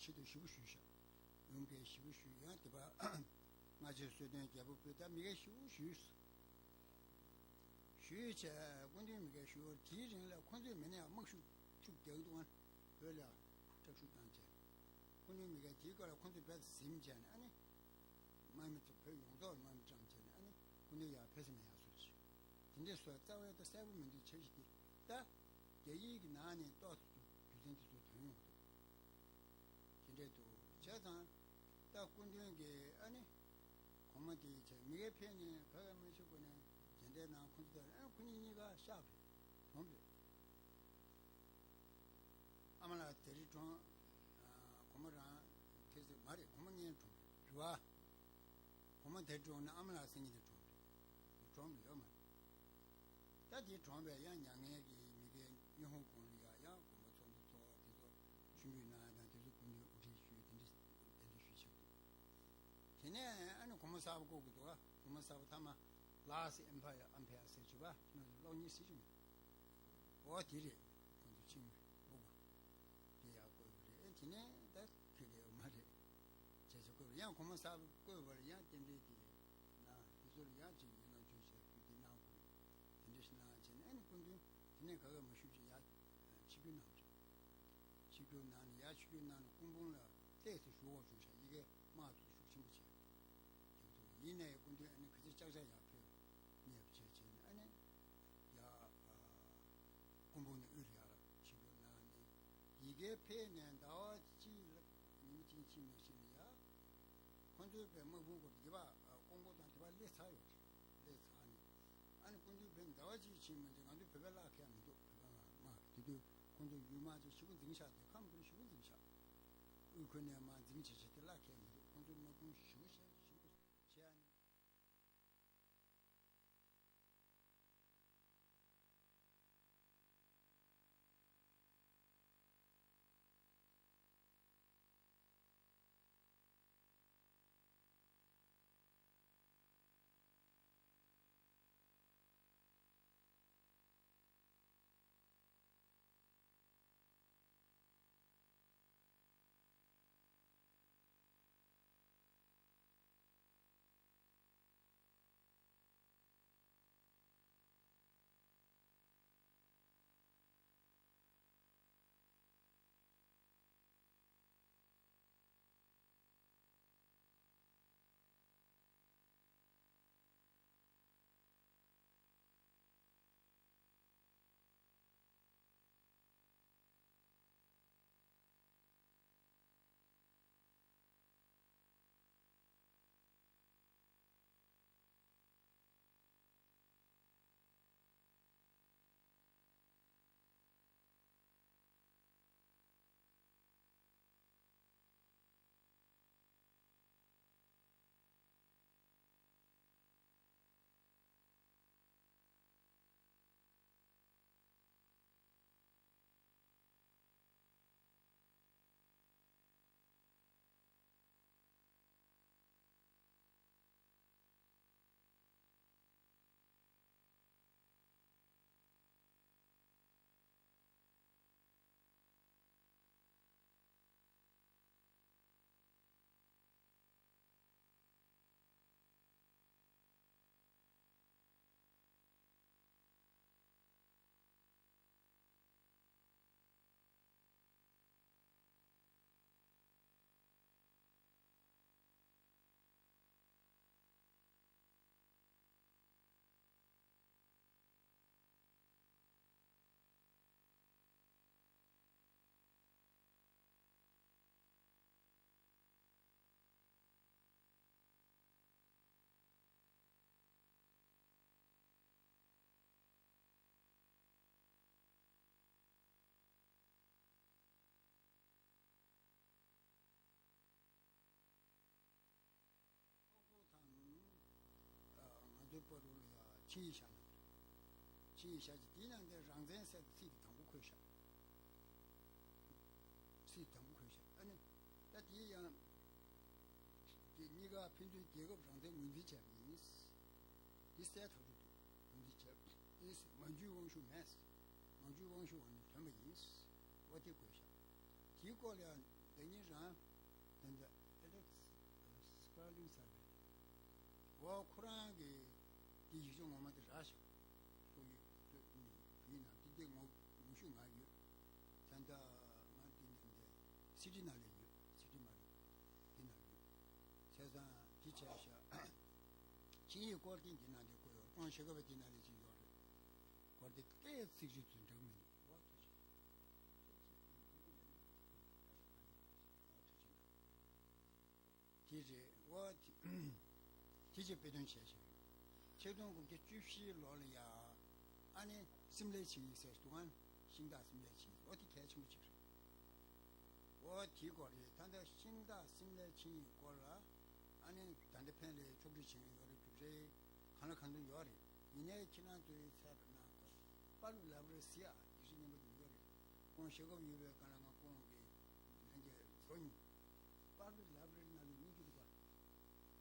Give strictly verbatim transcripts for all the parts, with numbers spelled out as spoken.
ཆེད་དུ་ཞེ་པོ་ཞུས་ཤག་ཡོང་མཁན་ཞེ་པོ་ཞུས། ཡང་དེ་པ་སྔ་ཕྱིར་གསོལ་སྟོན་རྒྱལ་པོ་བོད་ད་མི་སྒེར་ཞེ་པོ་ཞུས། ཞུས་བྱས་སྐུ་མདུན་མི་སྒེར་ཞུ་བར་དེའི་རིང་ལ་ཁོང་ཚོས་མི་ནས་དམག་ཤུགས་ཤུགས་རྒྱག་འདུག་ཨ། བོད་ལ་སྐྲག་ཤུགས་བཏང་བྱས། སྐུ་མདུན་མི་སྒེར་དེའི་སྐོར་ལ་ཁོང་ཚོས་རྦད་དེ་ཟིན་བྱས་ནས་ཨ་ནི། དམག་མི་ཚོ་བོད་ཡོངས་རྫོགས་དམག་མི་བཀྲམ་བྱས་ནས་ཨ་ནི་སྐུ་མདུན་ཡར་ཕེབས་ས་མེད་ཡར་སོང་ཅིག་དེ་འདྲའི་བཟོ་རྩ་བའི་ད་གསལ་པོ་མི་འདུག་འཆར་གཞི་དེ་ད་རྒྱ་ཡིག་གི་ནང་ནས་ཏོག་ཙམ་རྒྱུ་མཚན་དེ་ཚོ་ཐོན་ཡོང་གི་འདུག་དེ་འདྲས་འདུག་བྱས་ཙང་ད་སྐུ་མདུན་གྱིས་ཨ་ནི་གོང་མ་དེ་བྱས་མི་སྒེར་ཕེབས་ནས་ག་ག་མ་ཤི་དགོས་ནས་དེ་འདྲའི་ནང་ཁོང་ཚོ་ད་ཨ་ཁོ་གཉིས་གཉིས་ཀ་གཤགས་རེད། གྲོངས་རེད། ཨ་མ་ལགས་དེ་རིང་གྲོངས། ཨ། གོང་མ་རང་ཁྱེད་ཚོ་མ་རེད། གོང་མ་ངའི་གྲོངས་རེད་རེད་བ། གོང་མ་དེ་གྲོངས་ནས་ཨ་མ་ལགས་སེང་གེ་དེ་གྲོངས་རེད། གྲོངས་རེད་ཡོད་མ་རེད། ད་དེ་གྲོངས་པས་ཡང་མྱ་ངན་གྱི་མི་སྒེར་ཉི་ཧོང་གོང་ལ་ཡ་ཡང་དགོན་པ་ཚོགས་འདུ་ཚོགས་དེ་ཚོ་མཆོད་འབུལ་གནང་ཡ་དང་དེ་ཚོ་སྐུ་མདུན་དབུ་ཁྲིད་ཞུས་དེ་འདྲ་དེ་འདྲ་ཞུས་ཆགས་འདུག་དེ་ནས་ཨ་ནི་གོང་མ་གསར་པ་བསྐོ་དགོས་འདུག་ཨ། གོང་མ་གསར་པ་ཐ་མ་ལ་སི་ཨེམ་ཕ་ཡར་ཨམ་ཕ་ཡར་ཟེར་བྱས་པ་ཁྱེད་རང་ཚོ་ཀློག་མཁན་ཞིག་ཅིག་མེད། འོ་དེ་རེད། ཁོང་ཚོ་ཆིང་ལུག་པ་དེ་ཡར་བསྐོས་པ་རེད། དེ་ནས་ད་ཁེ་གེ་ཡོད་མ་རེད། བྱས་ཚེ་བསྐོས་པ་རེད། ཡང་གོང་མ་གསར་པ་བསྐོས་པ་རེད། ཡང་རྟེན་འབྲེལ་དེ་ན་དེ་ཚོ་ལ་ཡང་ཅིག་ཡིད་ལ་འཇུག་བྱས་ཕུལ་དེ་གནང་དགོས་རེད། དེ་འདྲ་ཞིག་གནང་བྱས་ནས་ཨ་ནི་སྐུ་མདུན་དེ་ནས་ག་ག་མ་བཞུགས་ཅིག་ཡར་ཆིབས་བསྒྱུར་གནང་བ་རེད། ཆིབས་བསྒྱུར་གནང་ནས་ཡར་ཆིབས་བསྒྱུར་གནང་ནས་སྐུ་འབུམ་ལ་ཏོག་ཙམ་བཞུགས་དགོས་བྱུང་ཤག་ཡ་གིའི་དམག་ཚོ་ཤུགས་ཆེན་པོ་བྱས། རྒྱབ་ཏུ་ཡིན་ནའི་སྐུ་མདུན་ཨ་ནི་ག་ཚོད་ལྕགས་ལྕགས་ཡར་ཕེབས་ཉེ་བ་བྱས་བྱས་ནས་ཨ་ནི་ཡ་ཨ་སྐུ་འབུམ་ནས་དབུས་ལ་ཡར་ཆིབས་བསྒྱུར་གནང་ནས་ཡ་གིའི་ཕེབས་ནས་ཟླ་བ་གཅིག་ལ་ཉི་མ་གཅིག་ཕྱིན་མ་ཤེས་ནས་ཡ་ཁོ་ཚོའི་པའི་དམག་དཔུང་སྐོར་དེ་པ་ཀོང་པོ་དང་དེ་པ་སླེབས་ཚར་ཡོད་རེད། སླེབས་ཚར་ནས་ཨ་ནི་སྐུ་མདུན་ཕེབས་ཟླ་བ་གཅིག་ཕྱིན་མ་ཤེས་ང་ཚོ་བོད་པའི་བླ་ཁེ་མི་འདུག་བོད་པ་དམག་དེ་དུས་ཁོ་ཚོ་ཡུལ་དམག་ཅིག་ཞེ་པོ་འཛིང་ཤག་དེ་ཁམས་ཁུལ་ཞེ་པོ་འཛིང་ཤག་དབུས་ཁུལ་ནས་མར་འཛིང་བྱེད་བྱེད་དེ་བླ་ཁེ་མི་འདུག་ཁོང་ཚོ་དམག་དཔུང་ཞེ་པོ་བྱས་ཞེ་པོ་བྱས་ཨ་ནི། ཨོ་ཁོ་དང་། ཨ། ང་ཚོའི་བར་དུ་ལ་ཡ་ཆིངས་ཡིག་བཞག་གནང་། ཆིངས་ཡིག་བཞག་ཅིང་དེའི་ནང་དེ་རང་བཙན་ཟེར་ཚིག་དེ་དང་པོ་འཁོད་བཞག་ཚིག་དང་པོ་འཁོད་བཞག་ཨ་ནི། ད་དེ་ཡང་། དེ་གཉིས་ཀ་ཕན་ཚུན་རྒྱལ་ཁབ་རང་བཙན་ངོས་འཛིན་བྱས་པ་ཡིན། དེ་གསལ་ཐག་ཆོད་འདུག་ངོས་འཛིན་བྱས་པ་ཡིན། མང་གཙོའི་དབང་ཤུགས་མེད། མང་གཙོའི་དབང་ཤུགས་འོག་ནས་ཐོན་པ་ཡིན། འོ་དེ་འཁོད་བཞག་དེའི་སྐོར་ལ་ཡང་ ཟེར་མཁན་རང་། དེ་འདྲ་ཨེ་ལེག་སི་སི་པར་ལིང་ཟེར་བས། འོ་ཁོ་རང་གིས་དེ་ཡིག་ཆ་ངོ་མ་དེ་རག་ཤག་ཁོ་ཡིས་བོད་ནང་དེ་དེ་ངོ་ངོ་ཤུགས་ང་ཡོད། ད་ལྟ་ང་འདི་ནས་འདི་སི་ཌི་ནང་ལ་ཡོད། སི་ཌི་མ་རེད། འདི་ནང་ཡོད། བྱས་ཙང་འདི་བྱས་ཤག་ཆིངས་ཡིག་སྐོར་དེ་འདི་ནང་དེ་བཀོད་ཡོད། ཁོང་ཞྭ་སྒབ་པ་འདི་ནང་ལ་ཅིག་ཡོད་རེད། སྐོར་དེ་སྐད་ཚིག་རིས་ཚོ་འགྲིག་མི་འདུག་འོ་ཐུགས་རྗེ་ཆེ། འོ་ཐུགས་རྗེ་གནང་། དེ་རེད། འོ་དེ་དེ་ཅིག་དཔེ་སྟོན་བྱས་ཤིག་ཆིག་སྟོང་དགུ་བརྒྱ་བཅུ་བཞི་ལོ་ལ་ཡ། ཨ་ནི་སིམ་ལའི་ཆིངས་ཡིག་ཟེར་འདུག་ཨ། ཤིང་སྟག་སིམ་ལའི་ཆིངས་ཡིག་འོ་དེ་གལ་ཆེན་པོ་ཅིག་རེད། འོ་དེའི་སྐོར་རེད། ད་ལྟ་ཤིང་སྟག་སིམ་ལའི་ཆིངས་ཡིག་སྐོར་ལ། ཨ་ནི་ད་ལྟ་ཕན་ལས་ཕྱོགས་སྒྲིག་བྱེད་མཁན་ཡོད་རེད། རྒྱུགས་སྤྲོད་གང་ལ་གང་འཚམ་ཡོད་རེད། ཡིན་ནའི་ཁྱེད་རང་ཚོའི་ཚད་པ་ན་གོ། པ་ལུ་ལབ་རེ་ཟི་ཨ་ཡིག་ཆ་རྙིང་པ་དེ་ཡོད་རེད། ཁོང་ཞྭ་སྒབ་ཡོད་པའི་སྒང་ལ་ང་ཁོང་གི་ལྷན་རྒྱས་འགྲོ་མྱོང་། པ་ལུ་ལབ་རེ་ནང་ལ་གཉིས་ཀྱི་འདུག་པ།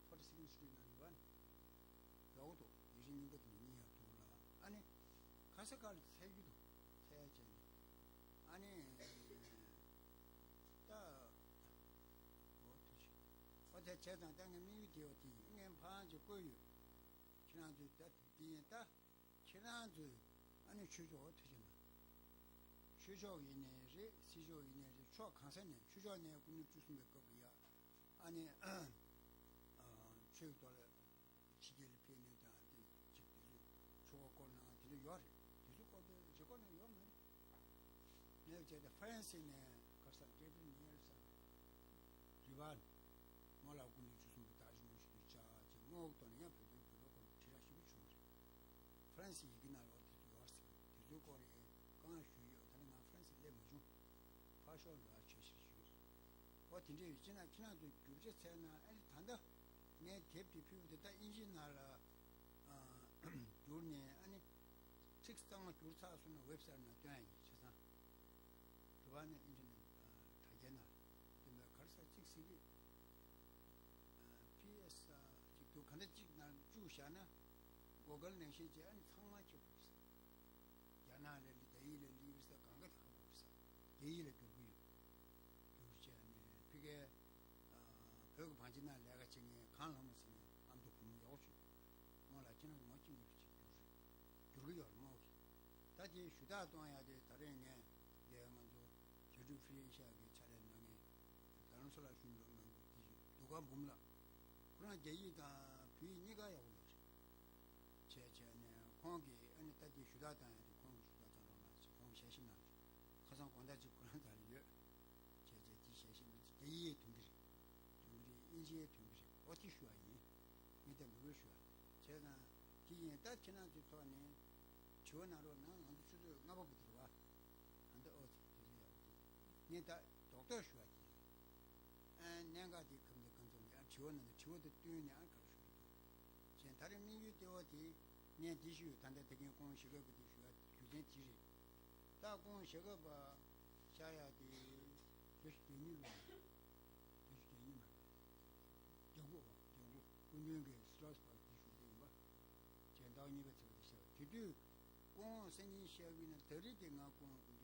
ཕོར་ཊི་སེ་ཀེན་སི་ཊི་རིཊ་ནང་ལ་ཡོད་ཨ་ནི། ཡག་པོ་འདུག་ཡིག་ཆ་རྙིང་པ་དེ་ནི་རྙིང་ཡག་འདུག་ལ། ཨ་ནི། ག་ས་ག་ལ་འཚོལ་རྒྱུ་འདུག་འཚོལ་བྱས་ནས། ཨ་ནི། ད། འོ་ཐུགས་རྗེ་ཆེ། འོ་དེ་བྱས་ཙང་ད་ངས་དམིགས་ཡུལ་དེ་བ་དེ་ཡིན། ངས་ཕངས་ཀྱི་བཀོད་ཡོད། ཁྱེད་རང་ཚོས་ད་དེ་ཡིན་ད། ཁྱེད་རང་ཚོས་ཨ་ནི་ཆོས་ཕྱོགས་འོ་ཐུགས་རྗེ་གནང་། ཆོས་ཕྱོགས་ཡིན་ནའི་རེད། སྲིད་ཕྱོགས་ཡིན་ནའི་རེད། ཕྱོགས་གང་ས་ནས་ཆོས་ཕྱོགས་ནས་སྐུ་ཕྲེང་བཅུ་གསུམ་པའི་སྐབས་ཀྱི་ཡ། ཨ་ནི། ཨ། ཆོས་ཀྱི་ཐོག་ལ་ཕྱི་རྒྱལ་ལ་ཕེབས་ནས་དང་དེ་ཅིག་དེ་ཚོ་ཆོས་འཁོར་བསྐོར་གནང་དེ་འདྲ་ཡོད་རེད། དེ་ཚོ་སྐོར་དེ་རེ་ཀོཌ་ནང་ཡོད་མ་རེད། ངས་བྱས་ཏེ་ཧྥ་རན་སི་ནས་ག་རེ་ཟེར་ཌེ་བྷི་ཌི་ནི་ཡར་ཟེར་རེད་བ། མོ་ལ་སྐུ་ཕྲེང་བཅུ་གསུམ་པའི་བདག་ཆེན་མོ་ཞིག་ཏུ་བཅར་ཅེས་མོ་འོག་ཏུ་ནས་ཡང་བོད་དོན་བོད་པའི་སྐོར་དྲིལ་བསྒྲགས་ཞུ་རྒྱུ་བྱུང་རེད། ཧྥ་རན་སི་ཡི་གེ་ནང་ལོགས་དེ་ཚོ་ཡོད་རེད་ཟེར། དེ་ཚོའི་སྐོར་ཡང་གང་ཞུས་ཡོད། ད་ནི་ང་ཧྥ་རན་སི་སླེབས་མ་བྱུང་། ཕར་ཞོག་ལ་བྱོས་ཞེས་ཞུས། ཨོ་དེ་འདྲ་ཡོད་ཅེ་ན་ཁྱེད་རང་ཚོས་བསྒྱུར་བྱ་འཚལ་ན་ཨ་ནི་ད་ལྟ་ངས་དེབ་དེ་ཕུལ་བ་དེ་ད་དབྱིན་ཇིའི་ནང་ལ་ཨ་བསྒྱུར་ནས་ཨ་ནི་ཚིག་གཙང་མ་བསྒྱུར་ཚར་སོང་ན་ཝེབ་སའིཊ་ནང་སྟོན་ཡ་ཡིན། བྱས་ཙང་རུ་བ་ནས་ཨིན་ཊར་ནེཊ་ཨ་དྲ་རྒྱའི་ནང་སྟོན་པའི་ག་རེ་ཟེར་ཚིག་ཟེར་གི་ཨ་པི་ཨེ་སི་ཨ་ཅིག་འདུག་ག་འདྲ་ཅིག་ནང་བཅུག་བཞག་ན་གོ་གལ་ནང་བཞིན་བྱས་ཨ་ནི་ཚང་མ་ཁྱབ་འདུག་ཟེར། རྒྱ་ནག་ལ་ལི་དྭགས་ཡིག་ལ་ལི་ཡིག་ས་གང་ག་ད་གོ་ས། རྒྱ་ཡིག་ལ་བསྒྱུར་གི་ཡོད། བསྒྱུར་བྱས་ནས་ཕ་གིའི་ཨ་བོད་ཀྱི་བང་ཆེན་ནང་ལས་ཀ་བྱེད་མཁན་གངས་ལྷ་མོ་ཟེར་མཁན་ཨ་མདོ་བུ་མོ་ཡག་པོ་བྱུང་། མོ་ལ་ཁྱེད་རང་ངོ་ཅི་མི་རུ་ཅིག་བསྒྱུར་རེད། བསྒྱུར་གི་ཡོད་རེད་མོ་གི། ད་དེའི་ཞུ་དག་གཏོང་ཡ་དེ་ད་རེས་ངས་འདི་ང་ཚོ་རྒྱ་རིགས་ཕི་རི་ཨེ་ཤ་ཡ་གི་ཕྱག་ལས་གནང་མཁན་རྡ་རམ་ས་ལ་གཞུང་འབྲེལ་མོན་གྷོ་དེ་བཞིན་རྡོ་དཀར་འབུམ་ལགས། ཁོ་རང་རྒྱ་ཡིག་དང་བོད་ཡིག་གཉིས་ཀ་ཡག་པོ་ཡོད་རེད། བྱས་བྱས་ནས་ཁོང་གིས་ཨ་ནི་ད་ལྟའི་ཞུ་དག་བཏང་ཡ་དེ་ཁོང་གིས་ཞུ་དག་བཏང་རོགས་གནང་ཞེས་ཁོང་གིས་ཞལ་བཞེས་གནང་བྱུང་། ཁ་སང་དགོང་དག་ཅིག་ཁོ་རང་དང་ཡོད། བྱས་བྱས་དེ་ཞལ་བཞེས་གནང་ཅིག་རྒྱ་ཡིག་ཐོན་གྱི་རེད། ཐོན་གྱི་རེད། དབྱིན་ཇིའི་ཐོན་གྱི་རེད། འོ་དེ་ཞུ་བ་ཡིན། ངས་ད་འབོད་སྐུལ་ཞུ་བ་ཡིན། བྱས་ཙང་དེ་ཡིན་ད་ཁྱེད་རང་ཚོའི་ཐོག་ནས་དྲི་བ་གནང་རོགས་གནང་། ང་ཚོ་ཆུ་ཚོད་ལྔ་པ་བར་དུ་རེད་བ། ཨ་ད་ཨོ་ཙི་དེ་ཚོ་ཡག་པོ་འདུག་ངས་ད་རྡོག་རྡོག་ཞུ་བ་དེ་རེད། ཨ་གནད་འགག་དེ་གམ་དེ་གང་ཚང་མ་ཡང་དྲི་བ་ནང་དུ་དྲི་བ་དེ་བཏོན་ནས་ཨ་ག་རེ་ཞུ་གི་འདུག་ཅེས་ད་རེས་དམིགས་ཡུལ་ལྟེ་བ་དེ་ངས་འདི་ཞུས་ཡོད། ད་ལྟ་དེ་གིན་ཁོང་ཞྭ་སྒབ་པ་དེ་ཞུ་བ་རྒྱུ་མཚན་དེ་རེད། ད་ཁོང་ཞྭ་སྒབ་པ་ཤར་ཡག་དེ་བརྒྱད་ཅུ་གྱ་གཉིས་ལོ་རེད། བརྒྱད་ཅུ་གྱ་གཉིས་མ་རེད། གྱ་དགུ་བ་གྱ་དགུ་སྐུ་མདུན་གྱི་སི་ཊ་རཱས་བྷག་དེ་བཞུགས་དེ་ཡིན་པ། ཅེས་ཟླ་བ་གཉིས་པ་ཚེས་པ་དེ་ཤར་བ་དེ་དུས་ཁོང་སང་ཉིན་ཤར་བའི་ནང་ད་རེས་དེ་ང་ཁོང་སྐུ་